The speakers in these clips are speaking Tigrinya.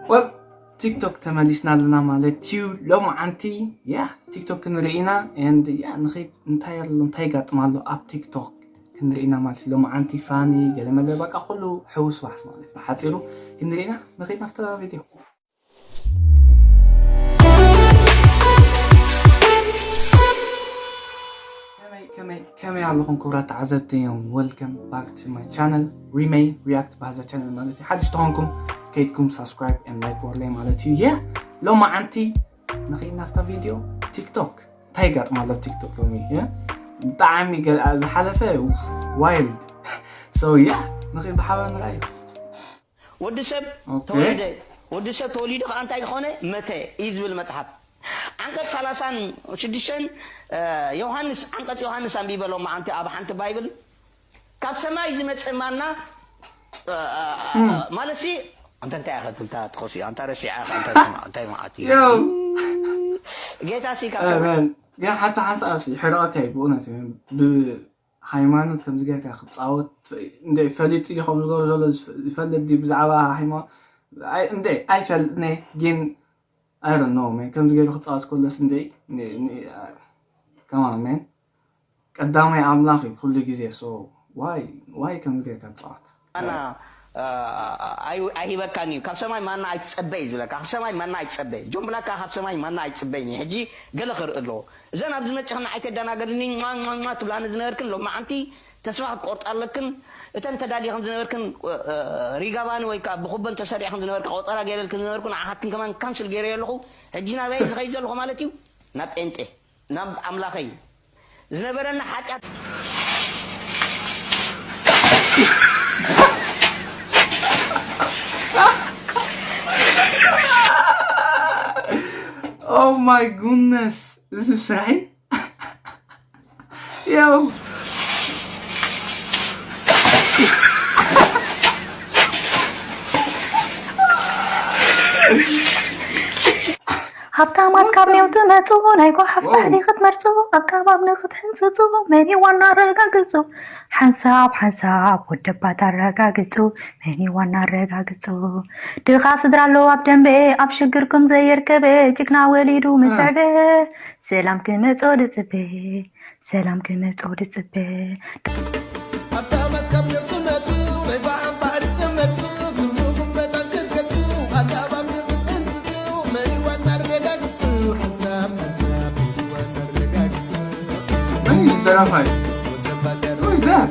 Well, ቲክቶክ ተመሊስና ኣለና ማለት እዩ። ሎማዓንቲ ያ ቲክቶክ ክንርኢ ኢና። And ያ ንኸይድ እንታይ ኣሎ እንታይ ይጋጥም ኣሎ ኣብ ቲክቶክ ክንርኢ ኢና ማለት እዩ። ሎማዓንቲ ፋኒ ገለመለ በቃ ኩሉ ሕውስዋስ ማለት እዩ። ብሓፂሩ ክንርኢ ኢና። ንኸይድ ናብታ ቪድዮ። ከመይ ከመይ ከመይ ኣለኹም ክቡራት ተዓዘብቲ እዮም። Welcome back to my channel, ሪመይ ሪያክት ባህዛ ቻነል ማለት እዩ። ሓድሽ ተኾንኩም ከይድኩም ሳብስክራይብ and ላይክ ወርለይ ማለት እዩ። የ ሎማዓንቲ ንኸይድ ናብታ ቪድዮ። ቲክቶክ እንታይ ይጋጥም ኣሎ ቲክቶክ ሎሚ? የ ብጣዕሚ ገለ ዝሓለፈ ዋይልድ። So ያ ንኸይድ ብሓባር ንርኣዮ። ወዲ ሰብ ተወለደ፣ ወዲ ሰብ ተወሊዱ ከዓ እንታይ ዝኾነ መተ እዩ ዝብል መፅሓፍ። ዓንቀፅ ሰላሳን ሽዱሽተን ዮሃንስ፣ ዓንቀፅ ዮሃንስ ኣንቢበ ሎማዓንቲ ኣብ ሓንቲ ባይብል ካብ ሰማይ ዝመፅእ ማና ማለት ሲ ኣንተ እንታይ ኢኻ ትንታ ትኸሲ ኣንታ ረሲዓ ኢኻ እንታይ ስማ እንታይ መዓት እዩ Yo. ጌታ ሲ ካብ ሰማይ ግን ሓንሳ ሓንሳ ኣሲ ሕራቃካ እዩ ብእውነት እዩ። ብሃይማኖት ከምዚ ጌርካ ክፃወት እንደ ፈሊጡ እዩ ከም ዝገብሮ ዘሎ ዝፈ- ዝፈልጥ ድዩ ብዛዕባ ሃይማኖት? ኣይ- እንደ ኣይፈልጥን እየ ግን I don't know man ከምዚ ገይሩ ክፃወት ከሎስ እንደ ከማን man ቀዳማይ ኣምላኽ እዩ ኩሉ ግዜ። So why why ከምዚ ጌርካ ትፃወት? ማና ኣይሂበካን እዩ። ካብ ሰማይ ማና ኣይትፀበ እዩ ዝብለካ። ካብ ሰማይ ማና ኣይትፀበ ጆን ብላካ ካብ ሰማይ ማና ኣይትፅበይን እዩ። ሕጂ ገለ ክርኢ ኣለዎ። እዘን ኣብዚ መፅኽን ንዓይ ተደናገርኒ ማ ማ ማ ትብላኒ ዝነበርክን ሎማዓንቲ ተስፋ ክትቆርጣ ኣለክን። እተን ተዳሊኽን ዝነበርክን ሪጋባኒ ወይ ከዓ ብኩበን ተሰሪዕኽን ዝነበርካ ቆፀራ ገይረልክን ዝነበርኩ ንዓኻትክን ከማን ካንስል ገይረ ኣለኹ። ሕጂ ናበይ ዝኸይድ ዘለኹ ማለት እዩ ናብ ጴንጤ ናብ ኣምላኸይ ዝነበረና ሓጢኣት Oh my goodness እዚ ስራሒ ያው ሃብታማት ካብ ኔው ትመፁ ናይ ጓሓፍ Wow. ባሕሪ ክትመርፁ ኣብ ከባቢ ንክትሕንፅፁ መን እዩ ዋና ኣረጋግፁ ሓንሳብ ሓንሳብ ወደባት ኣረጋግፁ መን እዩ ዋና ኣረጋግፁ ድኻ ስድራ ኣለዎ ኣብ ደንበ ኣብ ሽግርኩም ዘየርከበ ጅግና ወሊዱ ምስዕበ ሰላም ክመፆ ድፅበ ሰላም ክመፆ ድፅበ ኣታ መካብ ትመቱ ወይ በዓም ባሕሪ ትመቱ ክብርኹም መጠን ክትገቱ ኣታ ባም ንክትእንትቱ መሪዋን ኣረጋግፁ ሓንሳብ ሓንሳብ መሪዋን ኣረጋግፁ መን እዩ ዝደራፋይ? Who is that?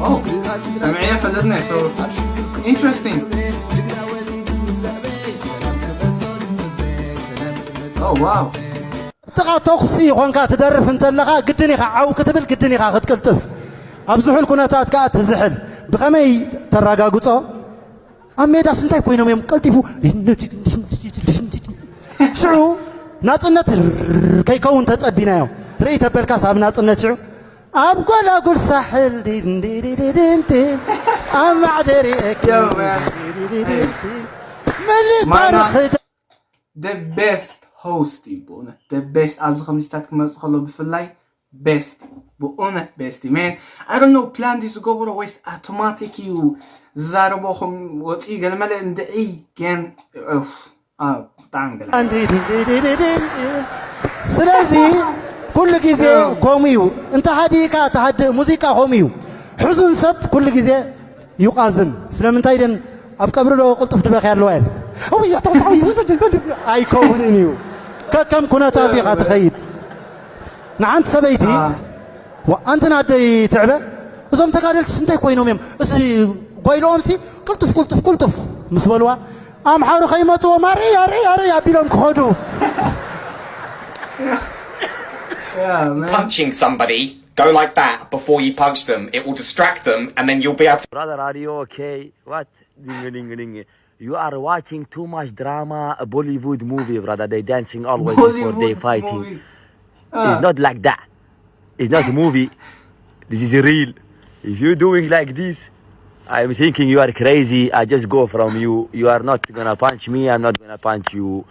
Oh, ሰምዐዮ ፈለጥና so interesting. Oh wow. ጥቓ ተኹሲ ኾንካ ትደርፍ እንተለኻ ግድን ኢኻ ዓው ክትብል ግድን ኢኻ ክትቅልጥፍ ኣብ ዝሑል ኩነታት ከዓ ትዝሕል ብኸመይ ተረጋግጾ ኣብ ሜዳስ እንታይ ኮይኖም እዮም ቀልጢፉ ሽዑ ናፅነት ከይከውን ተፀቢናዮ ርእይ ተበልካስ ኣብ ናፅነት ሽዑ ኣብ ጎላጉል ሳሕል ድንድድድድንድን ኣብ ማዕደሪ መሊታ ንኽዳ The best host እዩ ብእውነት the best ኣብዚ ከምዚታት ክመፅእ ከሎ ብፍላይ best ብእውነት best እዩ man. I don't know plan ድዩ ዝገብሮ ወይስ ኣውቶማቲክ እዩ ዝዛረቦ ከም ወፂኡ ገለመለ እንድዒ ግን ኡፍ፣ ኣው፣ ብጣዕሚ ገለ ስለዚ ኩሉ ግዜ ከምኡ እዩ እንተ ሃዲእካ ትሃድእ ሙዚቃ ከምኡ እዩ ሕዙን ሰብ ኩሉ ግዜ ይቃዝን ስለምንታይ ደን ኣብ ቀብሪ ዶ ቅልጡፍ ድበኪ ኣለዋ እየን ኣይከውንን እዩ ከከም ኩነታት ኢኻ ትኸይድ ንሓንቲ ሰበይቲ ኣንትን ኣደይ ትዕበ እዞም ተጋደልትስ እንታይ ኮይኖም እዮም እዚ ጓይልኦም ሲ ቅልጡፍ ቅልጡፍ ቅልጡፍ ምስ በልዋ ኣምሓሩ ከይመፅዎም ኣረይ ኣረይ ኣረይ ኣቢሎም ክኸዱ Yeah, man. Punching somebody, go like that before you punch them. It will distract them, and then you'll be able to. Brother, are you okay? What? Ding, ding, ding. You are watching too much drama, a Bollywood movie, brother. They dancing always before they Bollywood fighting. Movie. It's not like that. It's not a movie. This is real. If you're doing like this, I'm thinking you are crazy. I just go from you. You are not gonna punch me. I'm not gonna punch you.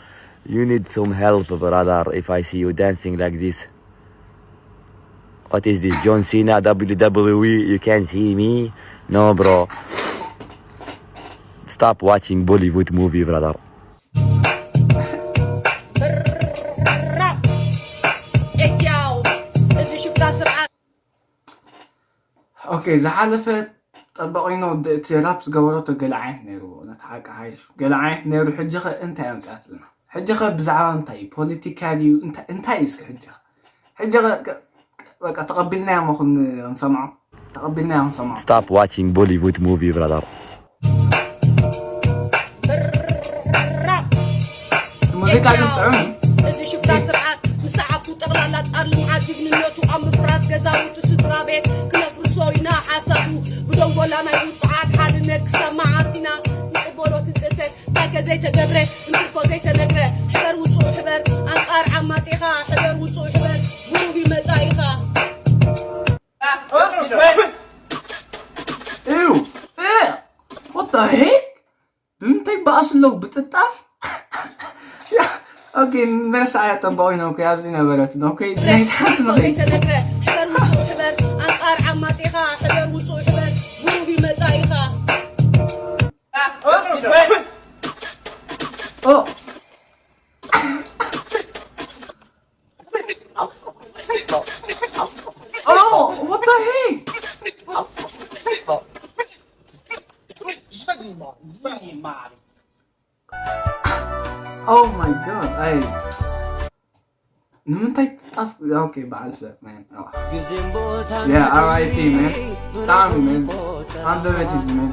You need some help, brother. If I see you dancing like this. What is this? John Cena, W W E? You can't see me? No, bro. Stop watching Bollywood movie, brother. Hey yo, እዚ ሽፍታ ስርዓት ኦኬ ዝሓለፈ ጠበቂኖ እቲ ራፕ ዝገበረቶ ገለ ዓይነት ነይርዎ ነቲ ሓቂ ሓይሽ ገለ ዓይነት ነይሩ። ሕጂ ኸ እንታይ ኣምፅኣትልና? ሕጂ ኸ ብዛዕባ እንታይ እዩ? ፖለቲካ ድዩ? እንታይ እንታይ እዩ እስኪ ሕጂ ኸ? ሕጂ ኸ በቃ ተቐቢልናዮ ሞ ክን- ክንሰምዖ ተቐቢልናዮ ክንሰምዖ። Stop watching Bollywood movie, brother. እቲ ሙዚቃ ግን ጥዑም እዩ። እዚ ሽፍታ ስርዓት ምስ ሰዓብቱ ጠቕላላ ጻር ልምዓት ጅግንነቱ ኣብ ምፍራስ ገዛውቲ ስድራ ቤት ክነፍርሶ ኢና ሓሳቡ ብደንጎላ ናይ ውፅዓት ሓድነት ክሰማዓስ ኢና ንቅበሎ ትፅንተት ታገ ዘይተገብረ እንትርፎ ዘይተነግረ ሕበር ውፅኡ ሕበር ኣንፃር ዓማፂኻ ሕበር ውፅኡ ሕበር ብሩህ ይመፃኢኻ እዩ what the heck ብምንታይ በኣሱ ኣለዉ ብጥጣፍ ኦኬ ንረስዓያ ጠባቆይ ነው ኦኬ ኣብዚ ነበረት ኦኬ ናይ ሓንቲ ንኸይድ ዘይተነግረ ሕበር ውፅኡ ሕበር ኣንፃር ዓማፂኻ ሕበር ውፅኡ ሕበር ብሩህ ይመፃኢኻ ኦ Oh, what the heck? Oh my god, I ንምንታይ ጣፍ okay በዓል ፍለጥ man yeah R I P man ብጣዕሚ man ኣንደበት is man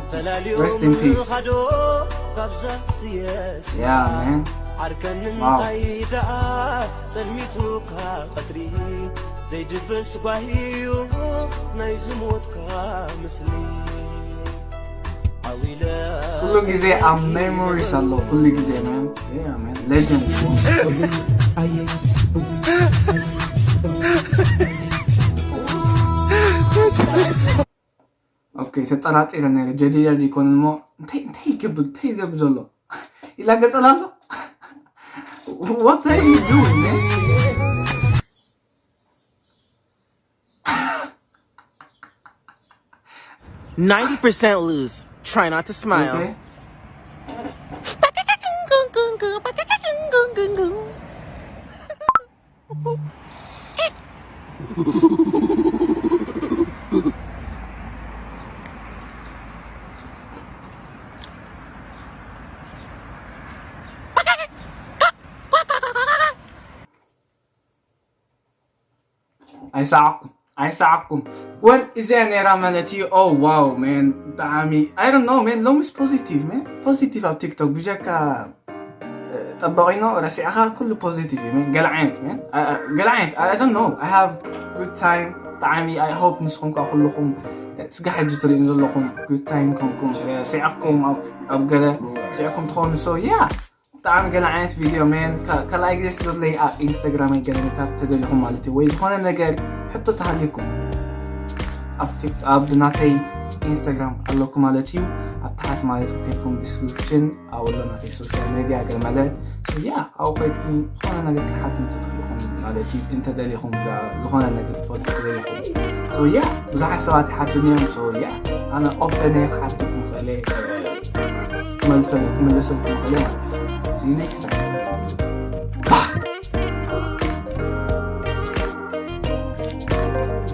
rest in peace yeah man wow ጸልሚቱ ካብ ቀትሪ ዘይድብስ ጓሂዩ ናይ ዝሞትካ ምስሊ ዓው ኢለ ኩሉ ግዜ ኣብ memories ኣሎ ኩሉ ግዜ man yeah man legend okay ተጠራጢረ ነይረ ጀዲዳ ዘይኮነ እሞ እንታይ እንታይ ይገብር እንታይ ይገብር ዘሎ ይላገጸል ኣሎ what are you doing man ninety percent lose. Try not to smile. Okay. ኣይሰዓኩም ኣይሰዓኩም ወል እዚኣ ነይራ ማለት እዩ oh wow man ብጣዕሚ I don't know man ሎምስ positive man positive ኣብ ቲክቶክ ብጀካ ጠበቂኖ ረሲዕኻ ኩሉ positive እዩ man ገለ ዓይነት man ገለ ዓይነት I don't know I have good time ብጣዕሚ I hope ንስኹም ካ ኩልኹም ስጋ ሕጂ ትሪእን ዘለኹም good time ከምኩም ስዕኩም ኣብ ገለ ስዕኩም ትኾኑ so yeah ብጣዕሚ ገለ ዓይነት ቪድዮ man ካልኣይ ግዜ ስለለይ ኣብ ኢንስታግራም ኣይገለመታት ተደሊኹም ማለት እዩ ወይ ዝኾነ ነገር ሕቶ ተሃሊኩም ኣብ ናተይ ኢንስታግራም ኣለኩ ማለት እዩ ኣብ ታሓት ማለት ከድኩም ዲስክሪፕሽን ኣብሎ ናተይ ሶሻል ሜድያ ገለ መለ ያ ኣብኡ ከድኩም ዝኾነ ነገር ክትሓትም ትኽእልኹም ማለት እዩ እንተደሊኹም ዝኾነ ነገር ትፈልጡ ተደሊኹም ያ ብዙሓት ሰባት ይሓትም እዮም ያ ኣነ ኦፐን ክሓትኩም ክኽእለ ክመልሰሉ ክምልሰልኩም ይኽእል ማለት እዩ see you next time